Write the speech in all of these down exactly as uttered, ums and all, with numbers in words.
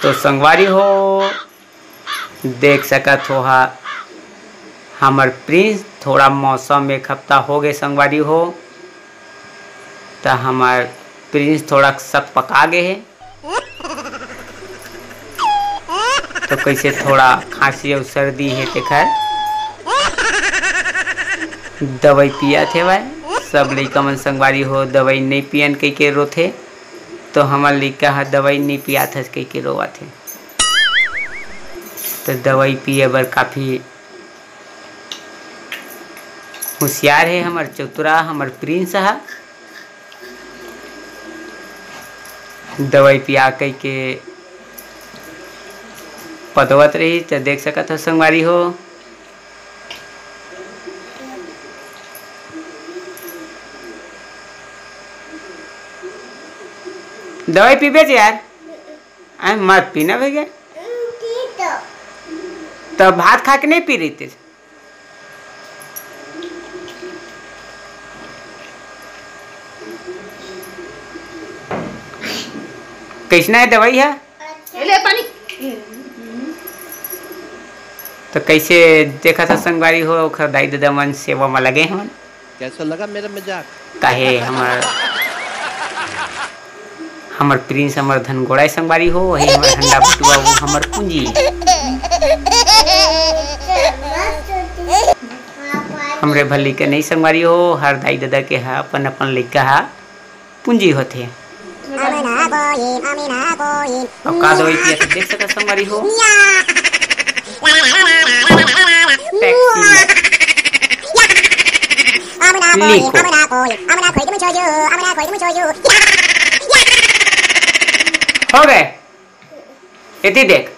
तो संगवारी हो, देख सकत हो हा, हमर प्रिंस, थोड़ा मौसम एक हफ्ता हो गए संगवारी हो, त हमर प्रिंस थोड़ा सक पका गए हे। तो कैसे थोड़ा खांसी अउ सर्दी हे तेखर दवाई पियात हे भाई। सब लइका मन संगवारी हो, दवाई नहीं पियन कहिके रोथे, तो हमर लइका ह दवाई नहीं पियात हस कहिके रोवत हे। तो दवाई पिए बर काफी होशियार हे हमर चतुरा, हमर प्रिंस ह। दवाई पिया कहिके पतवत रही, त देख सकत हो संगवारी हो। दवाई पीबे जे यार, आय मत पीना भैया। तो भात खा के नहीं पी रही थी? कैसना है दवाई है? ये ले पानी। तो कैसे देखा था संगवारी हो, ओखर दाई ददा मन सेवा में लगे हवन। कैसा लगा मेरा मजाक? काहे हमर, हमर प्रिंस, हमर धन गोड़ा संगवारी हो, वही हमर हंडा बटुआ, वो हमर पूंजी। हमरे भर लइका नहीं संगवारी हो, हर दाई ददा के हा अपन अपन लइका हा पूंजी होथे। अब का दवाई पिया तो देख सकत संगवारी हो। टैक्सी में। लिखो। हो गए। एती देख,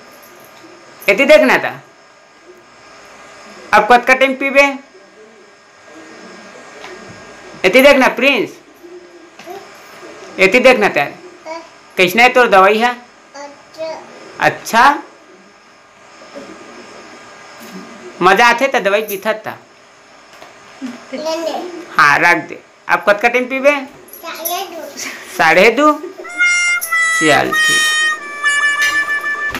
एती देख ना ता। अब कतका टाइम पीबे? एती देख ना प्रिंस, एती देख ना ता। कैसना है तोर दवाई है? अच्छा, मजा आथे त दवाई पीथत ता। हाँ, रख दे। अब कतका टाइम पीबे? साढ़े दो। चल ठीक।